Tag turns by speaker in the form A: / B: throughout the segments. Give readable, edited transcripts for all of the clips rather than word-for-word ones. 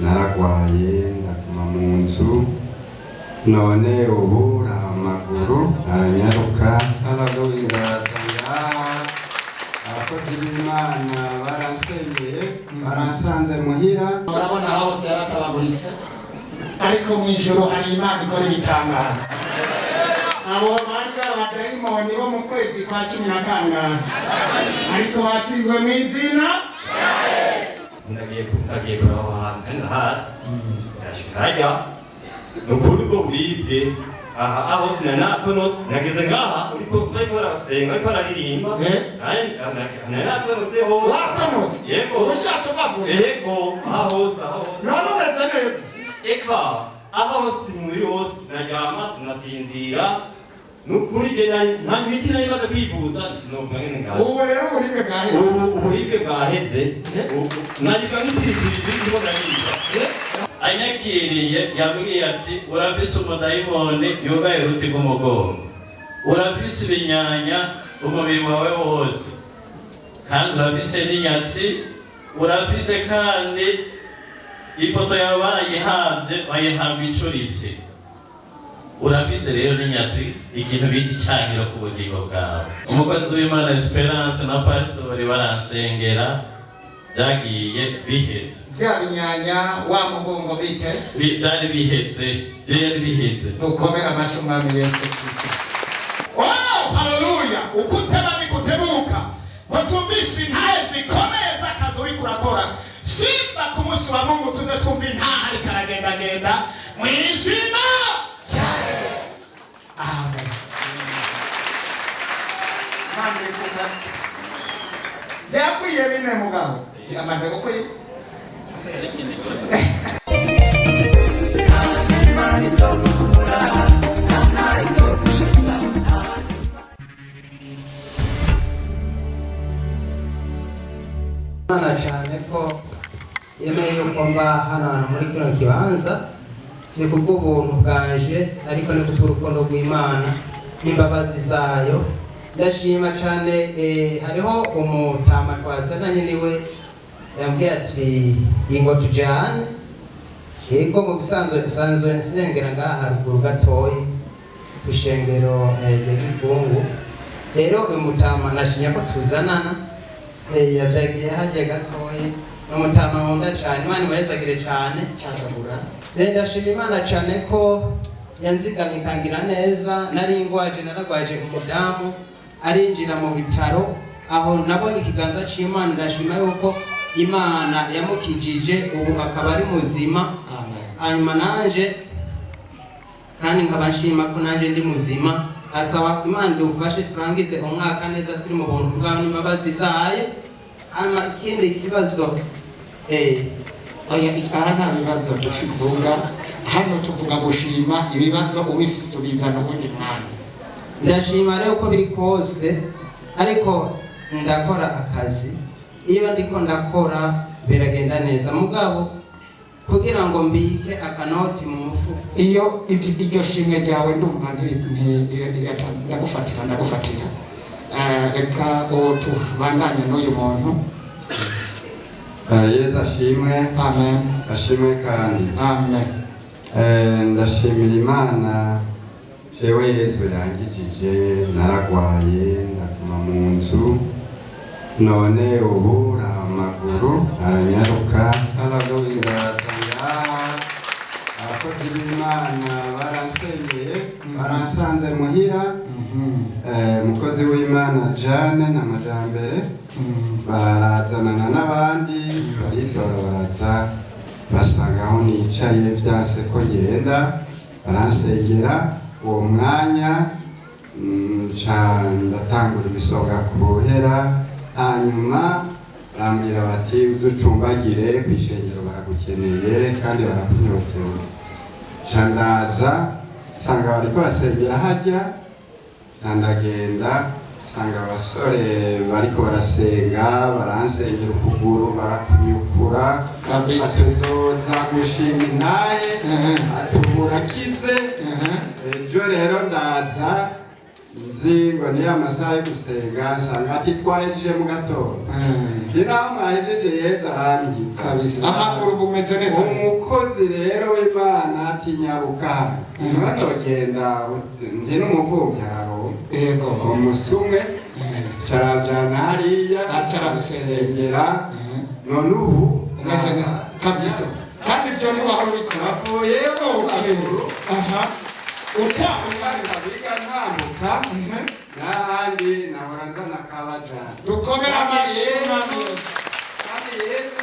A: Naragwaye, ndaguma mu nzu. None ubu amaguru aranyaruka. Haleluya! Ngaha abakozi b'Imana baransengeye, baransanze muhira.
B: Murabona hose yaratabaguritse, ariko mu ijoro hari Imana ikora ibitangaza. Abo bari abadayimoni bo mu kwezi kwa cumi na kangahe, ariko batsinzwe mu izina.
C: Nagiye kuraba aho hantu kandi ndahazi, ndashika harya, ni ukuri ubwo buribwe aha aho sinari natonotse. Nageze ngaha uriko bariko barasenga, bariko bararirimba. Nari natonotse hose.
B: Watonotse?
C: Yego.
B: Ushatse ubavuye?
C: Yego, aha hose, aha hose.
B: None umeze neza?
C: Eka, aha hose, umubiri wose, sinaryama, sinasinzira. Ni ukuri je nta miti nari maze kwivuza, sinovuga ngene ngaha.
B: Ubu rero uburibwe bwaheze?
C: Ubu uburibwe bwaheze. Ubu naribwa nk'ipiripiri ndimo ndariba.
D: Anyakiriye yambwiye ati: "Urafise umudayimoni yugaye uruti rw'umugongo, urafise ibinyanya umubiri wawe wose, kandi urafise n'inyatsi, urafise kandi ifoto yawe barayihambye, bayihamba icuritse, urafise rero n'inyatsi, ikintu bita icyangiro ku bugingo bwawe." Umukozi w'Imana Esperance na pasitori baransengera, byagiye bihetse.
B: Bya binyanya, wa mugongo, bite?
D: Byari bihetse, byari bihetse.
B: Dukomere amashyi Umwami Yesu Kristo. Oh, haleluya! Uko uteba nikutebuka, ko twumvise intahe zikomeye z'akazi uriko urakora. Simba ku munsi wa Mungu tuze twumva intahe ariko aragendagenda mu izina rya Yesu. Amen. Imana iri ku kazi. Byakwiye bine, mugabo amaze gukwiye.
E: Imana cyane ko yemeye yuko mba hano hantu muri kino kibanza, si kubw'ubuntu bwanje, ariko ni kubw'urukundo rw'Imana n'imbabazi zayo. Ndashima cyane. Hariho umutama twazananye, niwe yambwiye ati: "Ingo tujyane." Yego, mu bisanzwe isanzwe nsengera ngaha haruguru gatoyi ku ishengero rya Gikungu. Rero uyu mutama nashimye ko tuzanana. Yavyagiye harya gatoyi, ni umutama nkunda cyane. Imana imuhezagire cyane.
B: Cagagura.
E: Rero ndashima Imana cyane ko yanzigamye ikangira neza. Nari ngwaje, naragwaje umudamu arinjira mu bitaro, aho nabonye ikiganza c'Imana. Ndashima yuko Imana yamukijije, ubu akaba ari muzima.
B: Amen.
E: Hanyuma nanje kandi nkaba nshima ko nanje ndi muzima. Asaba Imana idufashe turangize umwaka neza, turi mu buntu bwawe n'imbabazi zayo. Hanyuma ikindi kibazo
B: Oya, aha nta bibazo tuvuga hano, tuvuga gushima. Ibibazo ubifise ubizana ubundi mwanya.
E: Ndashima rero uko biri kose, ariko ndakora akazi. Iyo ndiko ndakora biragenda neza, mugabo kugira ngo mbike akanoti mu mufuko.
B: Iyo iryo shimwe ryawe ndumva ndagufatira, ndagufatira. Reka ubu tubandanye n'uyu muntu.
A: Yesu ashimwe.
B: Amen.
A: Ashimwe kandi.
B: Amen.
A: Ndashimira Imana jewe Yesu yangijije. Naragwaye, ndaguma mu nzu. None ubu amaguru aranyaruka. Haleluya! Ngaha abakozi b'Imana baransengeye, baransanze muhira. Umukozi w'Imana Jeanne na Majambere barazanana n'abandi, baritora, baraza basanga aho nicaye, byanse ko ngenda, baransengera. Uwo mwanya nca ndatangura imisonga kuhera. Hanyuma barambwira bati: "Uzucumbagire ku ishengero, baragukeneye kandi barakunyotewe." Nca ndaza nsanga bariko basengera harya. Ndagenda nsanga abasore bariko barasenga, baransengera ukuguru barakunyukura.
B: Kabisa.
A: Atuzoza gushima intahe, atuburakize. Ejo rero ndaza. Nzi ngo niyo amasaha yo gusenga, nsanga ati twahejeje mu gatondo. Ni naho mwahejeje, Yezu arangiza.
B: Kabisa, amaguru bumeze neza.
A: Umukozi rero w'Imana ati nyaruka, ntibazogenda ndi n'umuvubyaro. Umusumwe carajana hariya.
B: Aca
A: aragusengera, none ubu
B: umeze neza kabisa, kandi ibyo ntiwahora ubikora.
A: Avuyeyo amaguru.
B: Aha utambuka.
A: Kabiga ntambuka, n'ahandi nahora nzana kabajana.
B: Dukomere amashyi Umwami Yesu.
A: Kandi Yesu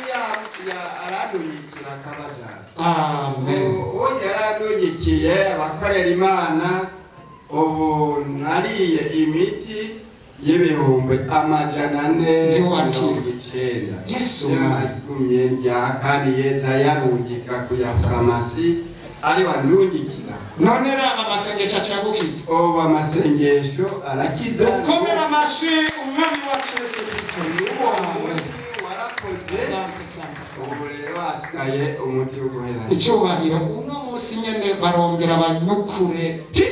A: aradungikira akabajana.
B: Amen.
A: Ubu yaradungikiye abakorera Imana. Ubu nariye imiti y'490,000.
B: Ntiwakira. Yesu.
A: Yaragumye ndya, kandi Yesu yarungika kuya farumasi ari wandungikira.
B: None raba, amasengesho acagukiza.
A: Ubu amasengesho arakiza.
B: Dukomere amashyi Umwami wacu Yesu Kristo.
A: Uwo muti warakoze.
B: Asante, asante, asante.
A: Ubu rero hasigaye umuti wo guhera.
B: Icyubahiro uno munsi nyene barongera banyukure pi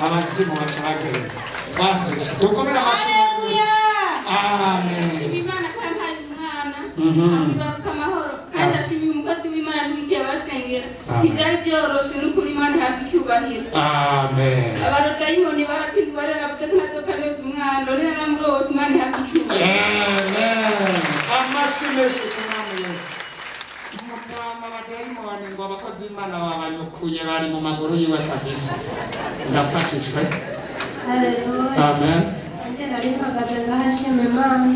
B: abazimu baca bagenda bafashe. Dukomere amashyi Umwami Yesu. Amen.
F: Ndashima Imana ko yampaye umwana, akibaruka amahoro, kandi ndashimiye umukozi w'Imana ntigiye basengera. Ntibyari byoroshe n'ukuri, Imana ihabwa icyubahiro.
B: Amen.
F: Abarodayimoni baratsinzwe, bararavuze ko ntazopfa ndose umwana, none naramurose. Imana ihabwa icyubahiro.
B: Amen. Amashyi menshi ku Mwami Yesu. Mutama, abadayimoni ngo abakozi b'Imana babanyukuye, bari mu maguru yiwe kabisa. Ndafashijwe.
G: Haleluya.
B: Amen.
G: Nanjye nari mpagaze ngaho nshima Imana.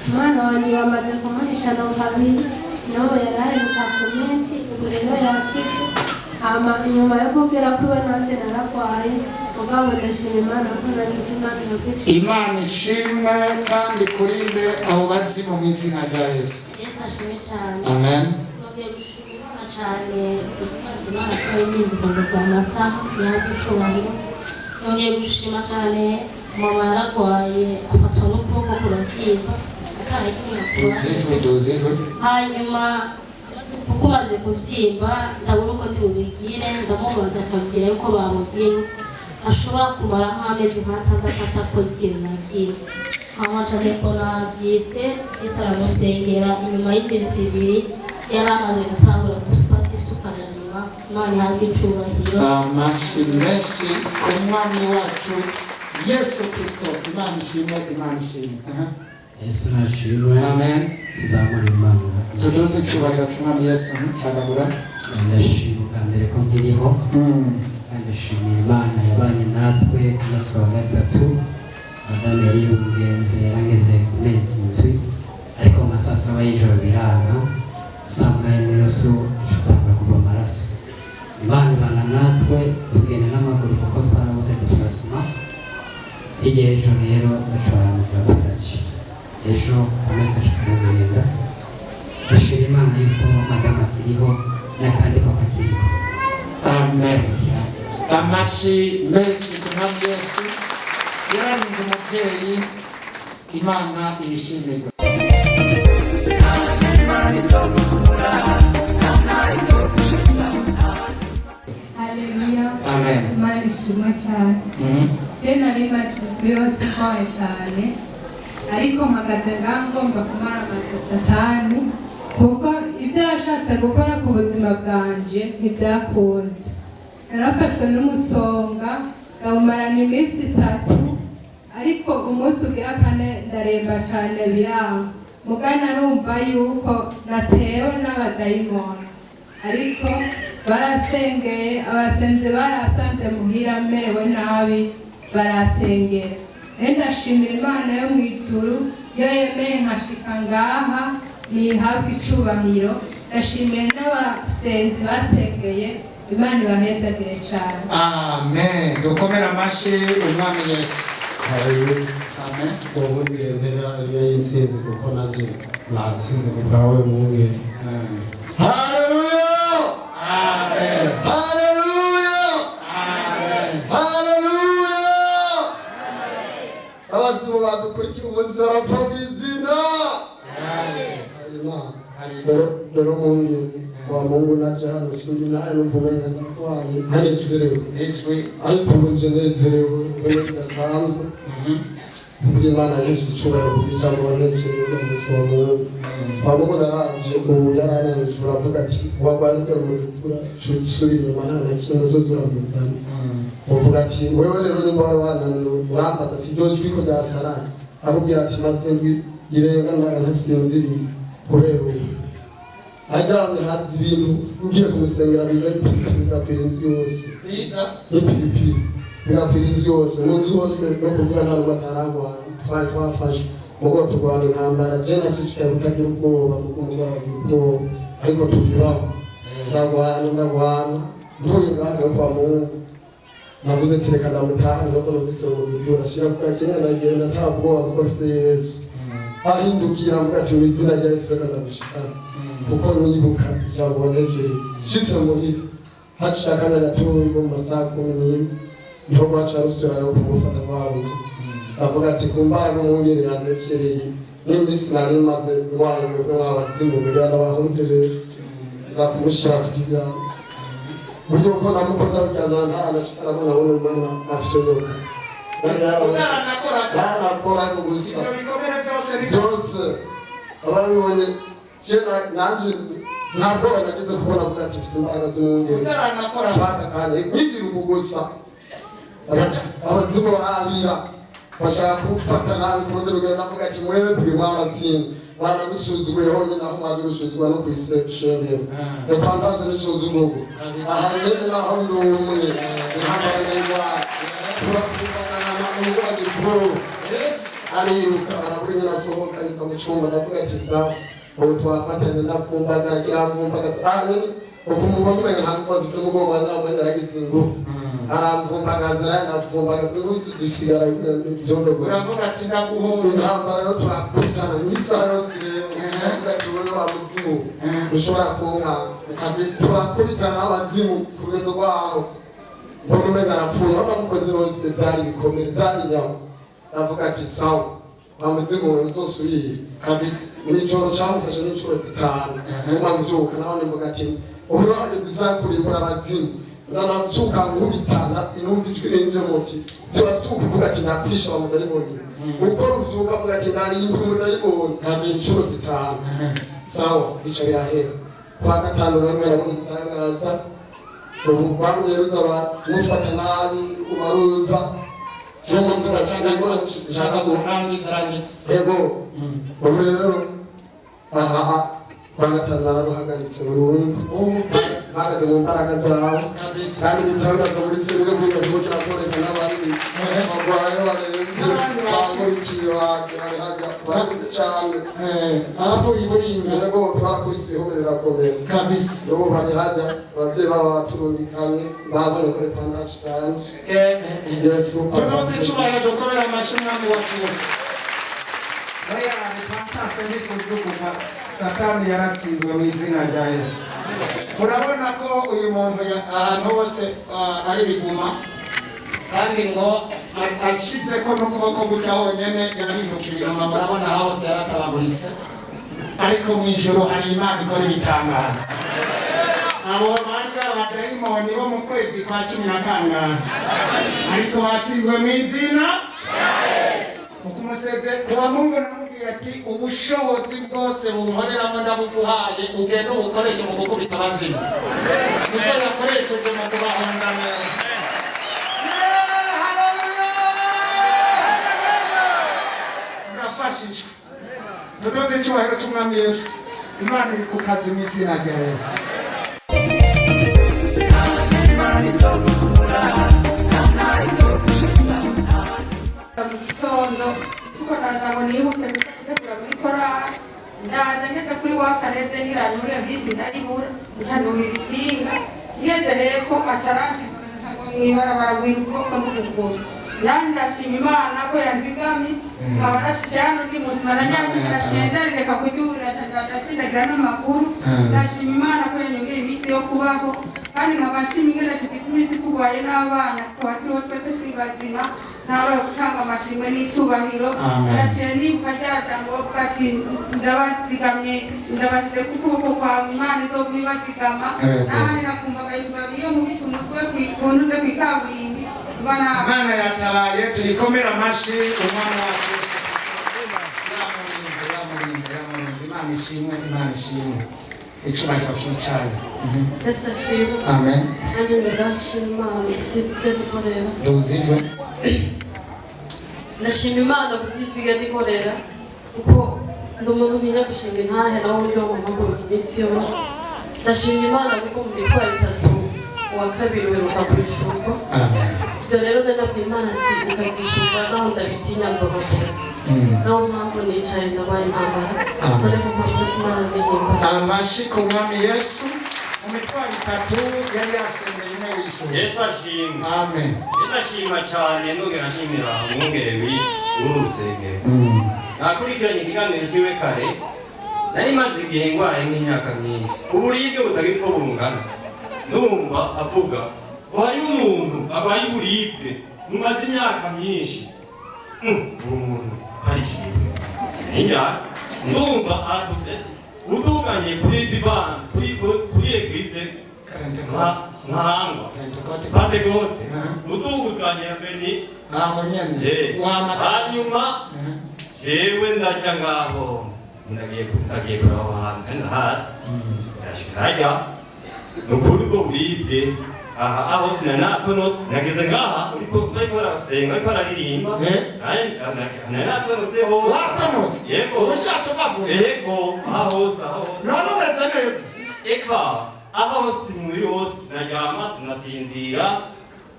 G: Umwana wanjye bamaze kumuhishana kabiri, n'ubu yari aheruka ku minsi, ubu rero yakize. Hama inyuma yo kubwira ko iwe nanjye nararwaye, mugabo ndashima Imana ko nagize. Imana irakize.
B: Imana ishimwe kandi kurinde abo bazimu mu izina rya Yesu.
H: Yesu ashimwe cyane.
B: Amen.
H: Nongeye gushima Imana cyane, gusaza Imana ko yirinze kugeza amasaha yaje icyubahiro. Nongeye gushima cyane, mama yararwaye afatwa n'ukuboko kurabyimba atari.
B: Duzijwe, duzijwe.
H: Hanyuma kuko umaze kubyimba ndabona uko ndi bubigire, ndamubaza, akambwira yuko bamubwiye yuko ashobora kumara nk'amezi nk'atandatu atakoze ikintu na kimwe. Hanyuma telefona byiswe byiswe, aramusengera. Inyuma y'imizi 2 yari amaze gutangura gufata isuka na nyuma. Imana ihabwe icubahiro.
B: Amashyi menshi ku Mwami wacu Yesu Kristo. Imana ishimwe, Imana ishimwe. Aha.
I: Yesu nashimwe.
B: Amen.
I: Tuzamura Imana.
B: Tuduze icyubahiro cy'Umwami Yesu. Cyagabura.
I: Ndashima bwa mbere ko nkiriho, kandi ndashimira Imana yabanye natwe ku munsi wa gatatu. Madamu yari yungenze, yarangeze ku mezi 7, ariko mu masaa 7 y'ijoro biranga, saa 8:30 aca atangura kuva amaraso. Imana ibana natwe, tugenda n'amaguru kuko twarabuze kuturasuma. Hirya y'ejo rero baca baramugira operasiyo, ejo kamwe kaca karagenda. Ndashima Imana yuko madamu akiriho n'akandi ko kakiriho.
B: Amen. Amashyi menshi ku Mwami Yesu. Yararinze umubyeyi, Imana ibishimirwe.
G: Haleluya.
B: Amen.
G: Imana ishimwe cyane. Je nari maze indwi yose ndwaye cyane, ariko mpagaze ngaha ngomba kumara amaze Satani, kuko ibyo yashatse gukora ku buzima bwanje ntibyakunze. Narafashwe n'umusonga ndawumarana iminsi 3, ariko umunsi ugira kane ndaremba cyane biranga. Muga narumva yuko natewe n'abadayimoni, ariko barasengeye, abasenzi barasanze muhira merewe nabi, barasengera. Rero ndashimira Imana yo mu ijuru yo yemeye nkashika ngaha, nihabwe icubahiro. Ndashimiye n'abasenzi basengeye, Imana ibahezagire cyane.
B: Amen. Dukomere amashyi Umwami Yesu. Amen.
J: Umubwire mpera iyo y'intsinzi, kuko nanjye natsinze ku bwawe mwungere. Haleluya! Haleluya! Haleluya! Abazimu badukurikiye umunsi barapfa mu izina. Rero mwungere wa Mungu. Mungu naje hano sindi nawe numva umenga ndatwaye ntanezerewe, ariko ubu nje nezerewe ibintu bidasanzwe. Kubw'Imana Imana yinshi icubahiro kubw'ijambo wantekereye umunsi wa Mungu. Wa Mungu naraje ubu yarananije, uravuga ati wagwaye ubwira umutura usubira inyuma nta na kimwe uzoza uramuzana. Uvuga ati wewe rero nimba wari wananiwe, urambaza ati iryo jwi ko ryasaraye, akubwira ati maze ndwi irenga ndara ntasinziriye kubera ubu aryamye haza ibintu ugiye kumusengera biza nk'ipiripiri bigakwira inzu yose, nk'ipiripiri bigakwira inzu yose, mu nzu hose. No kuvuga nta n'umwe ataragwaye, twari twafashe mugo turwana intambara. Je nashishikaye kutagira ubwoba, mugo umugore aragira ubwoba, ariko tubibamo. Ndagwana ndagwana, mvuye ngaha rero kwa Mungu navuze ati reka ndamutahe rero ko numvise mu mubiri urashira ku gakenya. Ndagenda ata bwoba kuko mfise Yesu. Ahindukira mvuga ati mu izina rya Yesu reka ndagushikana, kuko nibuka ijambo wantegereye. Nshitse muhira haciye akanya gatoyi, nko mu masaha 11 niho rwaca rusubira rero kumufata rwaruye. Avuga ati ku mbaraga umwungere yantekereye n'iminsi nari maze ndwaye, mwebwe mwabazimu mugira ndabahundere, nza kumushyira ku kiganza buryo ko namukoze rukazana ntanashikara ko nabona umwana afite inzoka yarakoraga gusa byose ababibonye. Kera nanje nta bwoba nagize kuko navuga ati mfise imbaraga z'umwungere paka kanya nkigira uku gusa, abazimu barabira bashaka kumufata nabi kurundi rugero. Ndavuga ati mwebwe mwaratsinze, mwaragusuzuguye honyine aho mwaje gusuzugura no kw'ishengero repantaje n'isuzugurwa aha nyene naho ndi umwe intambara n'indwara turakundana umurwayi bro ariruka arabura ingene asohoka yiruka mu cumba. Ndavuga ati sawa, ubu twafatanye. Ndavumbaga kiramvumbagaza aha nyene ukumubona umenga nta nguvu afise, mugomba namwe yaragize inguvu, aramvumbagaza naye ndavumbagaza, inguvu dusigara ivyondo gusa.
B: Uravuga ati ndaguhora.
J: Intambara rero turakubitana n'isaha yose rero. Ndavuga ati wowe wa muzimu ushobora kunkanga, turakubitana abazimu ku rugendo rwaho mbona umenga arapfuye, aho namukoze hose byari ibikomere, byari inyama. Ndavuga ati sawa wa muzimu we uzosubire
B: kabisa.
J: Mw'ijoro camufashe n'inshuro 5 nguma mvyuka naho nimvuga ati ubu rero hageze isaha kurimbura abazimu, nza navyuka nkubitana inumva ijwi rinje muti vyoravyuka uvuga ati nakwisha wa mudayimoni, uko ruvyuka avuga ati narimbura umudayimoni inshuro 5. Sawa, bica birahera. Kwa gatanu rero nabonye igitangaza. Ubu rwagumye ruza rumufata nabi, ruguma ruza.
B: Nshaka kurangiza rangiza.
J: Yego, ubu rero aha kwa gatanu nararuhagaritse burundu, mpagaze mu mbaraga zawe kandi ibitangaza muri serire buriya gihugu kirakoreka n'abandi barwaye barembye bangurikiye baje bari hajya barembye cane.
B: Abavuye iburinga.
J: Yego, twarakubise ibihumbi birakomeye
B: kabisa.
J: Ubu bari hajya abavyeyi babo baturungikanye babonye ko repandasi kanje Yesu.
B: Tunoze icubahiro, dukomere amashyi umwami wacu wose. Oya, repentance ntisuzugurwa, Satani yaratsinzwe mu izina rya Yesu. Murabona ko uyu muntu ahantu hose ari biguma, kandi ngo ashize ko n'ukuboko gutya honyene yahinduka ibiguma. Murabona hose yaratabaguritse, ariko mu ijuru hari Imana ikora ibitangaza. Abo bari abadayimoni bo mu kwezi kwa cumi na kangahe, ariko batsinzwe mu izina. Ukumuseze kuwa Mungu namubwiye ati ubushobozi bwose bunkoreramo ndabuguhaye, ugende ubukoreshe mu gukubita abazimu, nibwo yakoresheje mu kubahonda neza. Murafashijwe, tunoze icyubahiro cy'umwami Yesu. Imana iri ku kazi mu izina rya Yesu.
G: Mu gitondo kuko ndaza ngo nihute gutegura muri korali, ndaza ngeze kuri wa karede nkiranure bisi ndaribura, nca nurira ikinga, ngeze hepfo aca aranshikana ngo mw'ibarabara gwira ukuboko n'ukuguru. Nanjye ndashima Imana ko yanzigamye nkaba nashitse hano ndi muzima, nanyagize naciye ndarireka kuryurira, ndasindagira n'amakuru. Ndashima Imana ko yanyongeye iminsi yo kubaho, kandi nkaba nshima ingene tugize iminsi turwaye n'abana tukaba turiho twese turi bazima. Ntabwo gutanga amashimwe n'icyubahiro.
B: Amen.
G: Naciye nibuka rya jambo bavuga ati ndabazigamye, ndabashyize ku kuboko kwawe, Imana izoguma ibazigama.
B: Yego.
G: N'ahandi nakumvaga ibibabi iyo nkubita umutwe kunduze kw'ikaburimbi mba
B: Imana yatabaye, tuyikomere amashi. Umwana wacu Yesu yamurinze, yamurinze, yamurinze. Imana ishimwe, Imana ishimwe, icyubahiro cyicaye.
H: Yesu ashimwe.
B: Amen.
H: Nanjye ndashima Imana kubyiziga nikorera.
B: Duzijwe.
H: Ndashima Imana kubyiziga nikorera, kuko ndi umuntu ntinya gushinga intahe nawe uburyo mpaguruka iminsi yose. Ndashima Imana kuko mu mitwaro itatu uwa kabiri uheruka kuyishurwa.
B: Amen.
H: Ibyo rero ndabwira Imana ati ukazishurwa naho ndabitinya nzogakora. Naho mpamvu nicaye ndabaye intambara.
B: Amen.
H: Dore ku mpamvu z'Imana ndihimba.
B: Amashi ku Mwami Yesu. Mu mitwaro itatu yari yasengeye, imwe wishuye.
C: Yesu ashimwe.
B: Amen.
C: Ndashima cyane, nongera nshimira umwungere w'uru rusengero. Nakurikiranye ikiganiro cyiwe kare. Nari maze igihe ndwaye nk'imyaka myinshi, uburibwe butagira uko bungana. Ndumva avuga ngo hariho umuntu abaye uburibwe mumaze imyaka myinshi. Uwo muntu arishimwe injyana. Ndumva avuze ati uduganye kuri biban kuri église Nkahangwa Pentekote, uduganye veni
B: aho nyene.
C: Hanyuma jewe ndaja ngaho, ndagiye kuraba aho hantu kandi ndahazi. Ndashika hajya, ni ukuri ubwo buribwe aha aho sinanatonotse. Nageze ngaha uriko bariko barasenga, bariko bararirimba, nari natonotse hose.
B: Watonotse?
C: Yego.
B: Ushatse ubavuye?
C: Yego, aha hose, aha hose.
B: None umeze neza?
C: Eka, aho hose, umubiri wose, sinaryama, sinasinzira.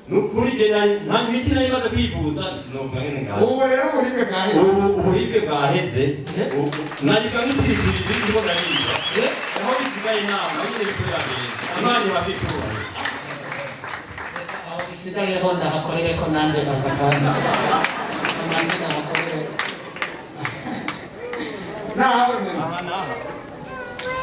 C: Ni ukuri je nta miti nari maze kwivuza, sinovuga ngene ngaho.
B: Ubu rero uburibwe bwaheze?
C: Ubu uburibwe bwaheze. Ubu naribwa nk'ipiripiri ndimo ndaribwa aho bisigaye inama nyine bikorera neza. Imana ihabwe icyubahiro.
E: Aho bisigayeho ndahakorere ko nanjye aka kanya nanjye ndahakorere.
B: Naho nyine,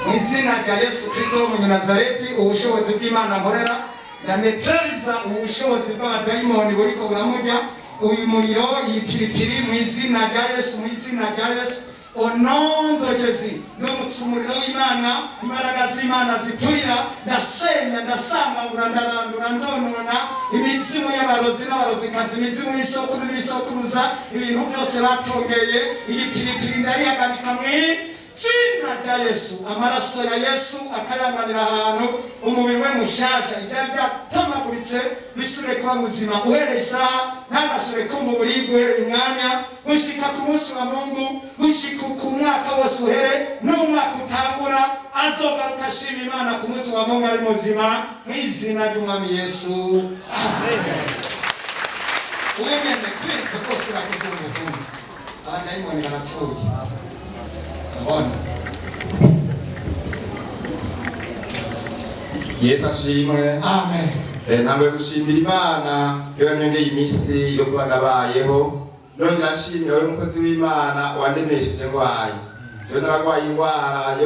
B: mu izina rya Yesu Kristo w'Umunyanazareti, ubushobozi bw'Imana nkorera, ndanetraliza ubushobozi bw'abadayimoni buriko buramurya. Uyu muriro, iyi piripiri, mu izina rya Yesu, mu izina rya Yesu, au nom de Jésus, ndamutse umuriro w'Imana, imbaraga z'Imana ziturira. Ndasenya, ndasambagura, ndarandura, ndonona imizimu y'abarozi n'abarozikazi, imizimu y'isokuru n'ibisokuruza, ibintu byose batongeye. Iyi piripiri ndayihagarika mu izina rya Yesu. Amaraso ya Yesu akayanganira ahantu, umubiri we mushasha, ibyari byatamaguritse bisubire kuba buzima. Uhereye isaha ntagasubire kumva uburibwe, uhereye umwanya gushika ku munsi wa Mungu, gushika ku mwaka wose uhere n'umwaka utangura, azogaruka ashima Imana ku munsi wa Mungu ari muzima, mu izina ry'Umwami Yesu, amen. Ubu nyene kwiruka uzosubira kugira ubutumwa, abadayimoni barapfuye. Ndabona.
K: Yesu ashimwe.
B: Amen.
K: Ntabwo gushimira Imana iyo yanyongeye iminsi yo kuba nabayeho. Nongera nshimira wowe mukozi w'Imana wandemesheje ndwaye. Jewe nararwaye indwara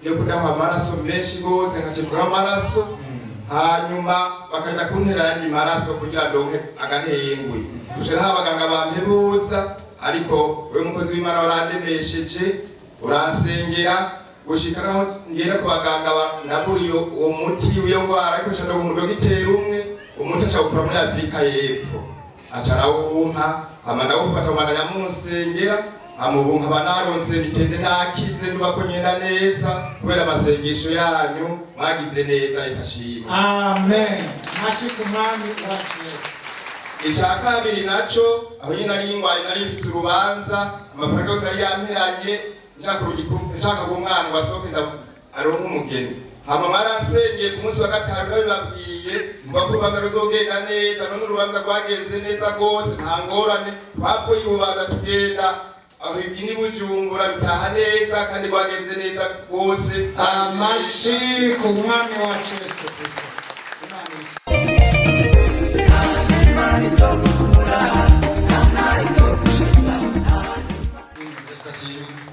K: yo kudahwa amaraso menshi rwose, nkacibwaho amaraso, hanyuma bakagenda kuntera ayandi maraso kugira ndonke agahengwe. Gushira aho abaganga bampebuza, ariko wowe mukozi w'Imana warandemesheje, uransengera gushika naho ngera ku baganga, ndabura uwo muti w'iyo ndwara. Ariko nca ndonka umudogiteri umwe, umuti aca awukura muri Afurika y'Epfo, aca arawumpa, hama ndawufata, hama ndayamunsengera, hama ubu nkaba naronse bitende, nakize, nuba ko ngenda neza kubera amasengesho yanyu. Mwagize neza. Yesu ashimwe.
B: Amen. Mashi ku Mwami wacu Yesu.
K: Icya kabiri naco, aho nyine nari ngwaye, nari mfise urubanza, amafaranga yose yari yamperanye, nshaka ngo umwana basohoke aronke umugeni. Hama mwaransengeye ku munsi wa gatanu, nabibabwiye mvuga ko urubanza ruzogenda neza. None urubanza rwagenze neza rwose, nta ngorane. Twavuye urubanza tugenda aho ni Bujumbura, rutaha neza kandi rwagenze neza rwose.
B: Amashi ku Mwami wacu Yesu Kristo. Imana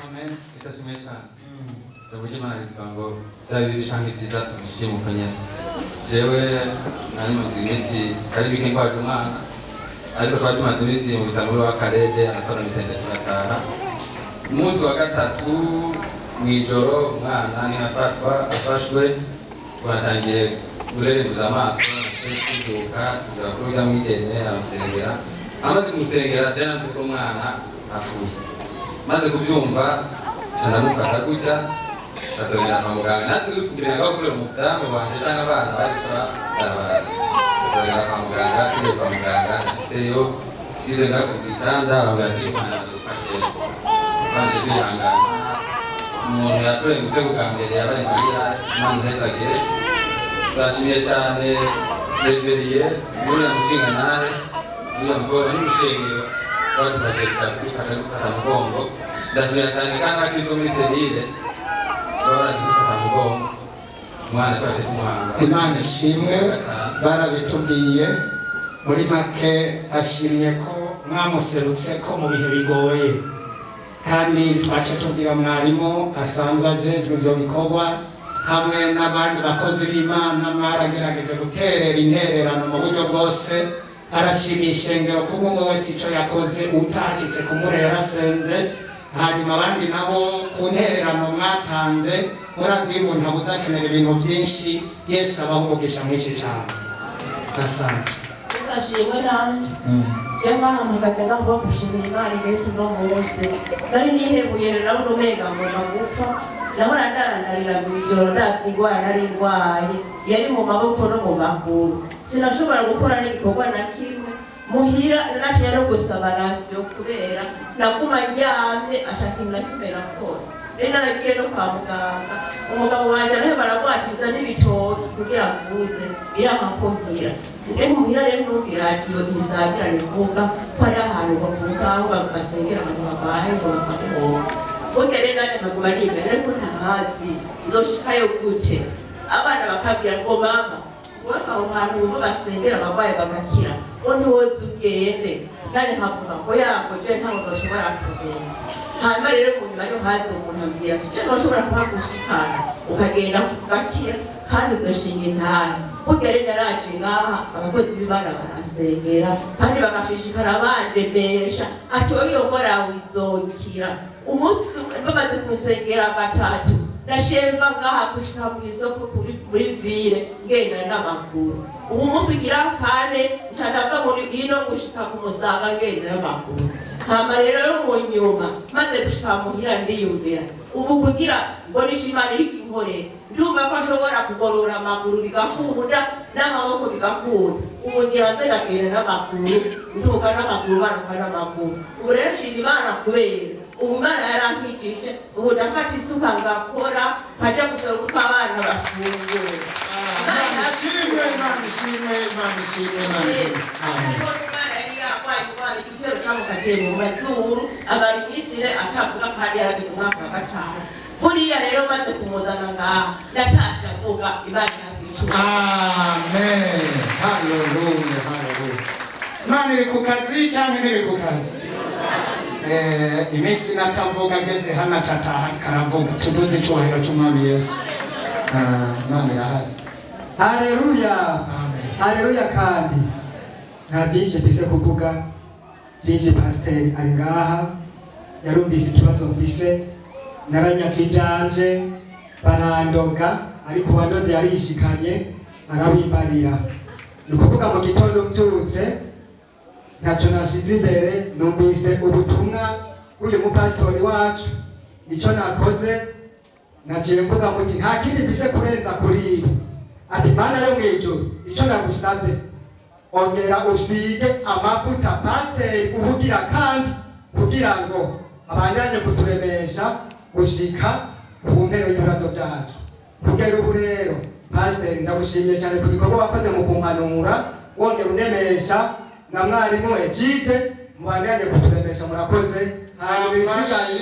L: Amen. Yesu cyane. Uburyo Imana rivuga ngo byaba bibi canke vyiza tumushime uko nyene. Jewe nari maze iminsi ari bike ndwaje umwana. Ariko twari tumaze iminsi mu bitaro w'akarere, aratora mitende turataha. Umunsi wa gatatu mw'ijoro umwana niho afatwa, afashwe twatangiye kurerembuza amaso, tubyuka tuja kuri urya mwigeme aramusengera. Amaze kumusengera, jewe navuze ko umwana apfuye. Maze kuvyumva ca ndamufata gutya, ca tugenda kwa muganga. Natwe kugira ngo kubera umudamu wanje canke abana baje barabaza, tugenda kwa muganga. Tugiye kwa muganga, nashitseyo nshyize ngaho ku gitanda, bambwira ati umwana azopfa kera. Twanje kwihangana. Umuntu yaturengutse bwa mbere yabaye Mariya. Imana ihezagire. Turashimiye cyane Reveriye n'uriya mushingantahe n'uriya mukobwa n'urushengero badufashije kudufasha gufata mugongo. Ndashimira cyane kandi abakristo muri cellule baba baradufata mugongo, umwana twashe kumuhanga.
B: Imana ishimwe, barabitubwiye. Muri make ashimye ko mwamuserutse ko mu bihe bigoye, kandi twace tubwira mwarimu asanzwe ajejwe ivyo bikorwa hamwe n'abandi bakozi b'Imana mwaragerageje guterera intererano mu buryo bwose. Arashima ishengero kuba umwe wese ico yakoze, utahashitse kumure yarasenze, hanyuma abandi nabo ku ntererano mwatanze. Murazi iyo umuntu abuze akenera ibintu byinshi. Yesu abaho umugisha mwinshi cyane. Asante.
M: Ashimwe nanjye. Je ngahamagaze ngaho gushimira Imana igihe uno munsi nari nihebuye, nabona umenga ngomba gupfa. Nahora ndarandarira mw'ijoro, ndavye ingwara nari ndwaye yari mu maboko no mu maguru, sinashobora gukora n'igikorwa na kimwe muhira. Naciye no gusaba ration kubera naguma ndyamye ata kintu na kimwe nakora. Rero naragiye no kwa muganga, umugabo wanje arahe baragwatiriza n'ibitoki kugira mvuze, biranka ko nkira. Rero muhira rero numva iradiyo isabira rivuga ko ari ahantu bavuga aho basengera abantu barwaye ngo bakabohoka. Burya rero nanjye nkaguma niga, ariko ntahazi nzoshikayo gute. Abana bakabwira ngo mama, wowe aho hantu bumva basengera abarwayi bagakira, ngo ntiwoze ugende. Nanjye nkavuga ngo yago je ntabwo ndoshobora kugenda. Hanyuma rero mu nyuma niho haza umuntu ambwira ati je ntushobora kuhagushikana ukagenda ugakira kandi uzoshinga intahe. Burya rero naraje ngaha, abakozi b'Imana barasengera kandi bagashishikara bandemesha ati wowe iyo ngwara yawe izokira. Umunsi bamaze kunsengera gatatu, ndashemba ngaha gushika mu isoko muri ville ngenda n'amaguru. Ubu munsi ugira kane nca ndava muri ino gushika ku Musaga ngenda n'amaguru. Hama rero yo mu nyuma maze gushika muhira ndiyumvira ubu kugira ngo Imana iriko inkorera, ndumva ko ashobora kugorora amaguru bigakunda n'amaboko bigakunda. Ubu ngira nze ndagenda n'amaguru, nduga n'amaguru, baruka n'amaguru. Ubu rero nshima Imana kubera ubu Imana yarankijije. Ubu ndafata isuka ngakora, nkaja gusaba uko abana bafungura.
B: Imana ishimwe, Imana ishimwe, Imana ishimwe, Imana ishimwe. Amen.
M: Imana yari yarwaye indwara igitero camukatiye mu mazuru, amara iminsi ine atavuga kandi yarageze umwaka wa gatanu. Buriya rero maze kumuzana ngaha natashe avuga. Imana yavyicura.
B: Amen. Haleluya, haleluya. Imana iri ku kazi cyangwa ntiri ku kazi? Iminsi natavuga, ngeze hano acataha karavuga. Tuduze icyubahiro cy'Umwami Yesu. Ah, Imana irahari.
A: Haleluya, haleluya. Kandi nta byinshi mfise kuvuga byinshi. Pasiteri ari ngaha, yarumvise ikibazo mfise. Naranyatwa ibyanje barandoga, ariko uwandoze yarishikanye arabimbarira. Ni ukuvuga mu gitondo mbyutse ntacyo nashize imbere, numvise ubutumwa bw'uyu mupasitori wacu. Icyo nakoze, naciye mvuga muti nta kindi mfise kurenza kuri ibi, ati Mana yo mw'ijuru, icyo nagusabye, ongera usige amavuta pasiteri ubugira kandi kugira ngo abandanye kuturemesha gushika ku mpero y'ibibazo byacu. Kugera ubu rero, pasiteri, ndagushimiye cyane ku gikorwa wakoze mu kumpanura wongera unemesha, na mwarimu Egide, mubandanye kuturemesha. Murakoze. Hanyuma ibisigaye,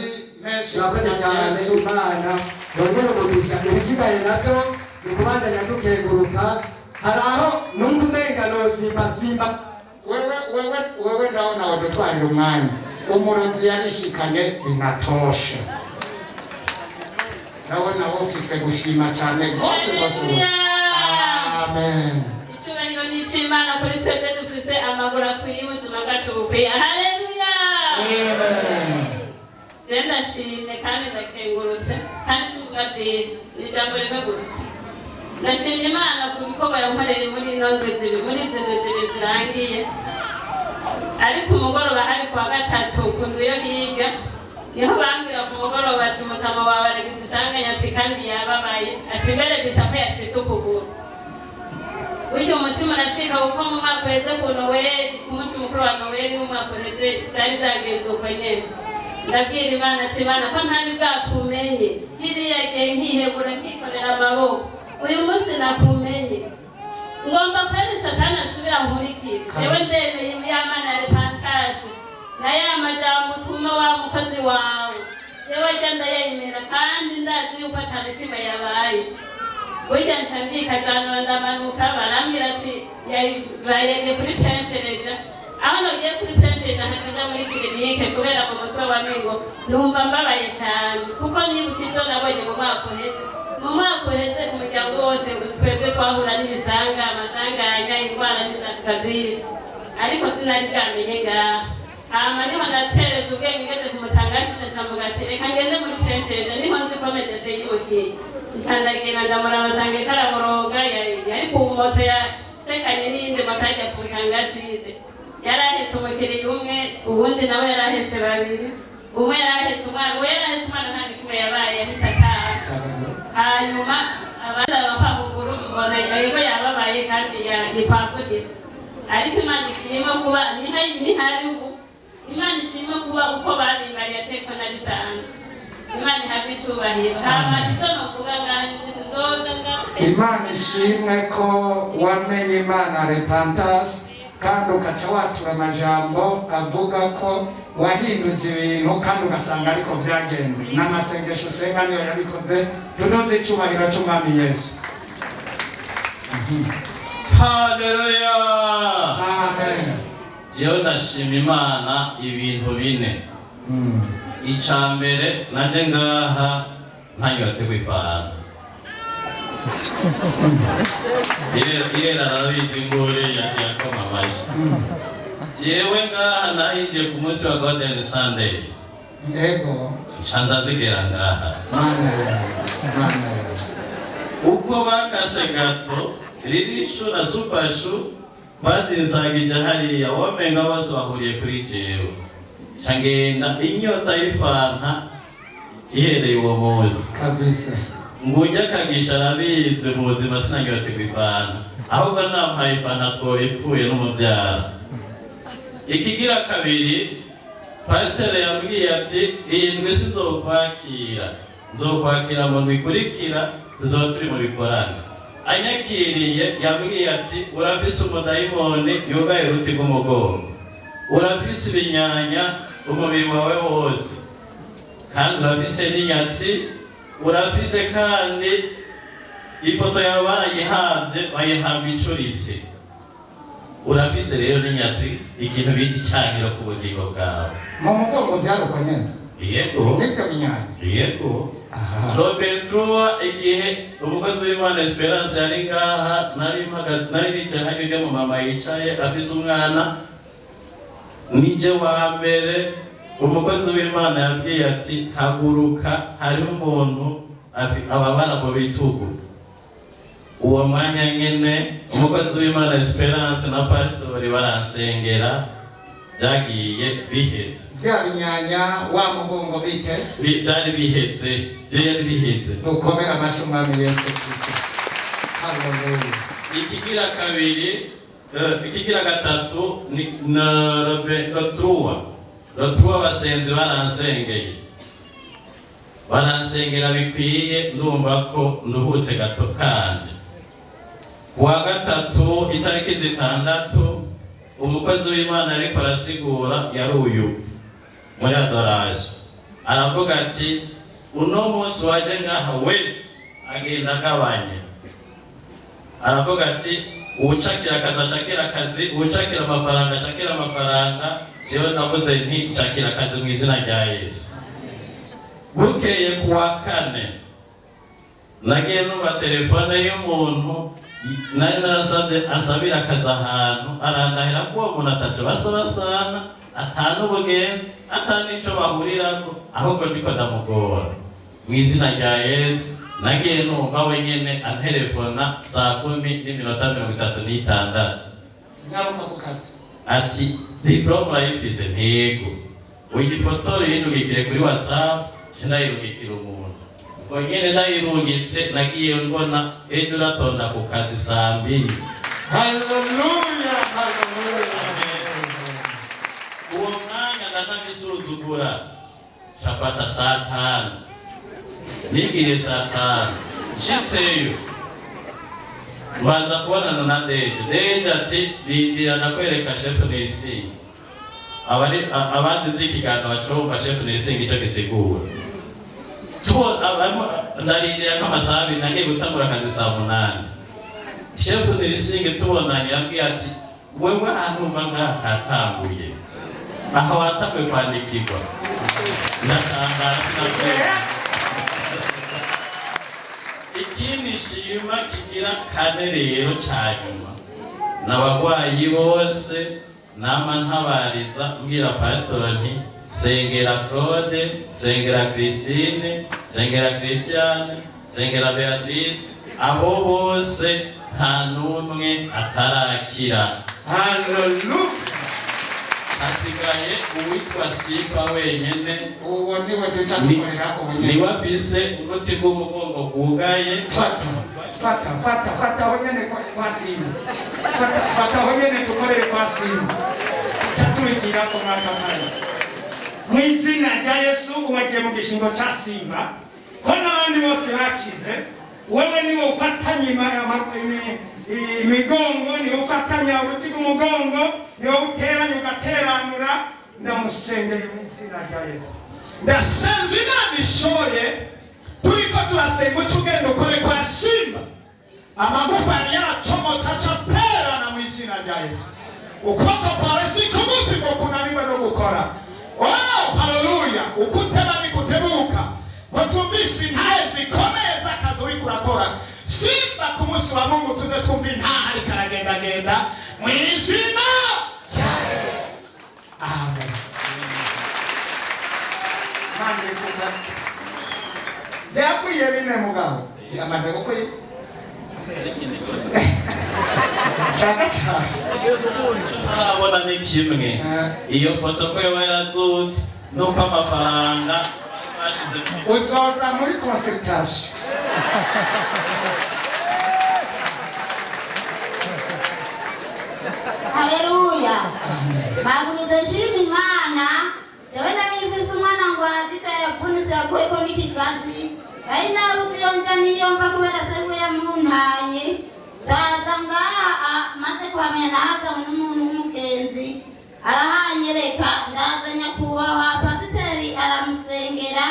A: murakoze cyane. Imana yongere umugisha. Ibisigaye nabyo ni ukubandanya dukenguruka. Hari aho numva umenga nosimba simba.
B: Wewe, wewe, wewe ndabona wadutwarira umwanya. Umurozi yarishikanye, binatosha. Ndabona ufise gushima cyane rwose rwose rwose. Amen.
F: Icyubahiro ni c'Imana kuri twebwe dufise amaguru akwiye, ubuzima bwacu bukwiye. Haleluya! Je ndashimye kandi ndakengurutse, kandi simvuga byinshi, ni ijambo rimwe gusa. Ndashimye Imana ku bikorwa yankoreye muri ino ndwi zibiri, muri izi ndwi zibiri zirangiye. Ariko umugoroba, hari kuwa gatatu, ku ndwi yo hirya, niho bambwira ku mugoroba ati: "Umutama wawe aragize isanganya," ati "kandi yababaye," ati "mbere bisa ko yacitse ukuguru." Burya umutima uracika, kuko mu mwaka uheze ku Noweli, ku munsi mukuru wa Noweli w'umwaka uheze, byari byagenze uko nyene. Ndabwira Imana ati: "Imana, ko ntari bwakumenye kiriya gihe, nkihebura, nkikorera amaboko, uyu munsi nakumenye, ngomba kweri Satani asubira nkurikire. Jewe ndemeye ya Mana ya Repantasi na ya majambo utuma wa mukozi wawe, jewe rya ndayemera, kandi ndazi yuko atana kimwe yabaye." Burya nca ndikazanura, ndamanuka, barambwira ati bayege kuri penshereja. Aho nagiye kuri penshereja, nkaca nja muri clinique, kubera mu mutwe wa mingo numva mbabaye cyane, kuko nibuka ibyo nabonye mu mwaka uheze. Mu mwaka uheze, umuryango wose twebwe twahura n'ibisanga, amasanganya, indwara n'isasika byinshi, ariko sinari bwamenye ngaha. Hama niho natereza ubwenge, ngeze ku mutangasi, ndaca ati: "Reka ngende muri penshereja, niho nzi ko médecin yimukiye." Nca ndagenda, ndamuraba, nsanga ariko araboroga, yari ku moto yasekanye n'iyindi moto ajya ku mutangaside. Yari ahetse umukiriya umwe, ubundi nawe yari ahetse babiri. Umwe yari ahetse umwana, uwo yari ahetse umwana nta kimwe yabaye, yahise ataha. Hanyuma abandi abapapuguru, mbona yego yababaye kandi ntikwavunitse. Ariko Imana ishimwe kuba nihari ubu, Imana ishimwe kuba uko babimbariye ateko nabisanze. Imana ihabwe icubahiro. Hama ivyo novuga ngaha ni vyinshi, nzoza ngaruke.
B: Imana ishimwe ko wamenye Imana Repantasi, kandi ukaca watura amajambo avuga ko wahinduje ibintu, kandi ugasanga ariko byagenze, n'amasengesho usenga niyo yabikoze. Tunoze icyubahiro cy'Umwami Yesu.
D: Haleluya!
B: Amen.
D: Jewe ndashima Imana ibintu bine. Icya mbere, naje ngaha ntanyotewe ifanta. Irera arabizi, ngure yaciye akoma amashyi. Jewe ngaha nahinjiye ku munsi wa Golden Sunday. Nca zigera ngaha.
B: Mana yawe, Mana yawe!
D: Uko bakase gâteau ririshu na supashu bazinsangije hariya, wamenga bose bahuriye kuri jewe. Nca ngenda inyota y'ifanta ihereye uwo munsi. Ngujya akagisha arabizi, mu buzima sinanyoterwa ifanta, ahubwo nampaye ifanta twoba n'umubyara. Ikigira kabiri, pasiteri yambwiye ati: "Iyi ndwi sinzokwakira, nzokwakira mu ndwi ikurikira, tuzoba turi mu bikorane." Anyakiriye yambwiye ati: "Urafise umudayimoni yugaye uruti rw'umugongo, urafise ibinyanya umubiri wawe wose, kandi urafise n'inyatsi, urafise kandi ifoto yawe barayihabye, bayihamba icuritse, urafise rero n'inyatsi, ikintu bita icyangiro ku bugingo bwawe."
B: Mu mugongo byaruko nyene?
D: Yego.
B: Nitwe binyanya?
D: Yego. Le 23, igihe umukozi w'Imana Esperance yari ngaha, nari nicaye hajya ujya mu mama yicaye afise umwana, nije wa mbere umukozi w'Imana yabwiye ati: "Haguruka, hariho umuntu ababara mu bitugu." Uwo mwanya nyene umukozi w'Imana Esperance na pasitori baransengera, byagiye biheze.
B: Bya binyanya, wa mugongo bite?
D: Byari biheze, byari biheze.
B: Dukomere amashyi Umwami Yesu Kristo. Haleluya!
D: Ikigira kabiri, ikigira gatatu ni na le 3 abasenzi baransengeye, baransengera bikwiye, ndumva ko nduhutse gato. Kandi kuwa gatatu itariki 6, umukozi w'Imana ariko arasigura, yari uyu muri adoration, aravuga ati: "Uno munsi waje ngaha wese agenda agabanye." Aravuga ati: "Uwucakira akazi acakira akazi, uwucakira amafaranga acakira amafaranga." Jewe navuze nti: "Cakira akazi mu izina rya Yesu." Bukeye ku wa kane, nagiye numva telefone y'umuntu. Nari narasabye asabira akazi ahantu, arandahira ko uwo muntu ataco basabasana, atana ubugenzi, atana ico bahurirako, ahubwo ndiko ndamugora. Mu izina rya Yesu, nagiye numva wenyene antelefona 10:36.
B: Ngaruka ku kazi.
D: Ati: "Diplôme urayifise?" "Ntego." "Uyifotore uyindungikire kuri WhatsApp." Nce ndayirungikira umuntu. Ubwo nyene ndayirungitse, nagiye mbona ejo uratonda ku kazi 2:00.
B: Haleluya, haleluya.
D: Uwo mwanya ndanabisuzugura, cafata 5:00, nibwire 5:00, nshitseyo mbanza kubonana na Deje. Deje ati: "Rindira ndakwereka shefu Nisinga." Abari abandi vy'ikiganiro bacumva shefu Nisinga ico gisigura. Ndarindira nk'amasaha 2, nagiye gutangura akazi 8:00. Shefu Nisinga tubonanye yambwiye ati: "Wewe ahantu uva ngaha katanguye, aho watanguye kwandikirwa." Ndatangara, sinavyemera. Ikindi shima kigira kane rero ca nyuma, n'abagwayi bose nama ntabariza, mbwira pasitora nti: "Sengera Claude, sengera Christine, sengera Christiane, sengera Beatrice." Abo bose nta n'umwe atarakira.
B: Haleluya.
D: Hasigaye uwitwa Simba wenyene.
B: Uwo niwe duca dukorera ku bunyene.
D: Niwe afise uruti rw'umugongo rwugaye.
B: Fata, fata, fata, fata aho nyene kwa Simba. Fata, fata aho nyene dukorere kwa Simba. Duca tubigira ko mwaka. Mu izina rya Yesu, uwagiye mu gishingo ca Simba, ko n'abandi bose bakize, wewe niwe ufatanya imigongo, niwe ufatanya uruti rw'umugongo, niwe uteranya ugateranura. Ndamusengeye mu izina rya Yesu. Ndasenze Imana ishoboye, turiko turasenga uca ugenda ukore kwa Simba. Amagufa yari yaracomotse aca aterana mu izina rya Yesu. Ukuboko kwawe si kugufi ngo kunanirwe no gukora. Oh, haleluya! Uko uteba nikutebuka, ko twumvise intahe zikomeye z'akazi uriko urakora. Simba, ku munsi wa Mungu tuze twumva intahe ariko aragendagenda mu izina rya Yesu. Amen. Imana iri ku kazi. Byakwiye bine, mugabo amaze gukwiye shaka cyane.
D: Ntarabona ni kimwe, iyo foto ko yoba yarazutse, nuko amafaranga bashize
B: Uzoza muri consultation.
N: Haleluya! Mpagurutse nshima Imana. Jewe nari umwana ngo adita yavunitse, yakuyeko n'ikigazi. Nari nabuze iyo nja n'iyo mva kubera sekuru yamuntanye. Ndaza ngaha, maze kuhamenya nahazanywe n'umuntu w'umugenzi, arahanyereka. Ndaza, nyakubahwa pasiteri aramusengera.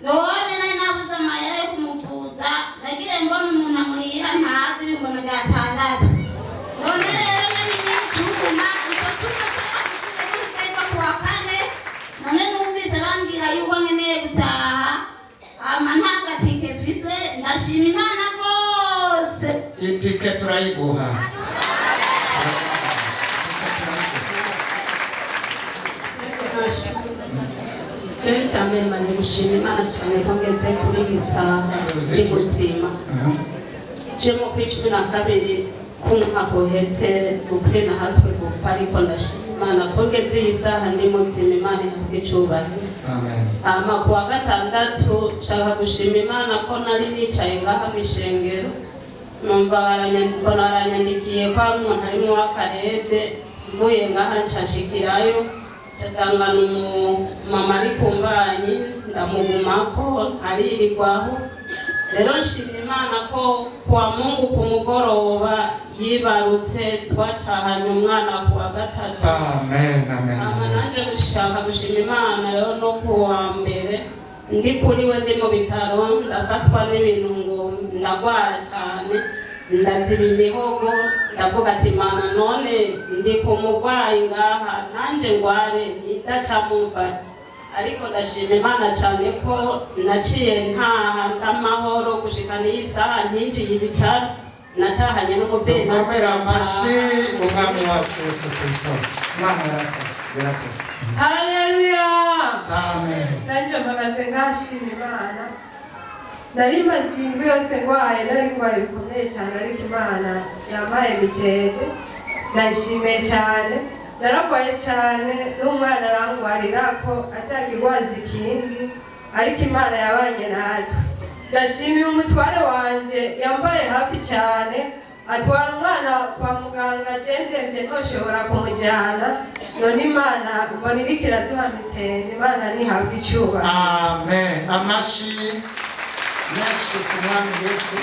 N: None nari nabuze amahera yo kumuvuza, nagiye mbona umuntu amurihira ntazi 600,000. None rero yari icyuma, icyo cyuma cyagisize kuwa kane. None numvise bambwira yuko nkeneye gutaha, hama nta gatike mfise. Ndashima Imana rwose.
B: Itike turayiguha.
F: Jewe mbere manje gushima Imana cyane ko ngeze kuri iyi saha ndi muzima. Je mu kuri 12 k'umwaka uhetse ukuri nahatswe gupfa, ariko ndashima Imana ko ngeze iyi saha ndi muzima. Imana ihabwe icubahiro.
B: Amen.
F: Hama ku wa gatandatu nshaka gushima Imana ko nari nicaye ngaha mu ishengero, numva mbona baranyandikiye ko hari umuntu ari mu w'akarede. Mvuye ngaha nshashikirayo, nsanga ni umumama ari ku mbanyi, ndamugumako aririrwaho. Rero nshima Imana ko kuwa Mungu ku mugoroba yibarutse, twatahanye umwana ku wa gatatu.
B: Amen, amen.
F: Hama nanje gushaka gushima Imana rero no ku wa mbere ndi kuri we, ndi mu bitaro, ndafatwa n'ibintu ngo ndagwara cyane, ndaziba imihogo. Ndavuga ati: "Mana, none ndi ku murwayi ngaha, nanje ngware ntidaca mumfata." Ariko ndashima Imana cyane ko naciye ntaha ndamahoro gushika n'iyi saha ntinjiye ibitaro.
H: Natahanye n'umubyeyi.
B: Dukomere amashi umwami wacu Yesu Kristo. Imana yarakoze, yarakoze.
M: Haleluya!
B: Amen.
M: Nanjye mpagaze ngashima Imana. Nari maze indwi yose ndwaye, nari ndwaye bikomeye cyane, ariko Imana yampaye mitende, ndayishimiye cyane. Nararwaye cyane n'umwana arangwarira ko atangirwaza ikindi, ariko Imana yabanye natwe. Ndashimiye umutware wanjye yambaye hafi cyane, atwara umwana kwa muganga agendembye ntoshobora kumujyana. None Imana mbona iriko iraduha mitende. Imana ntihabwa icyubahiro.
B: Amen. Amashi menshi ku mwami Yesu.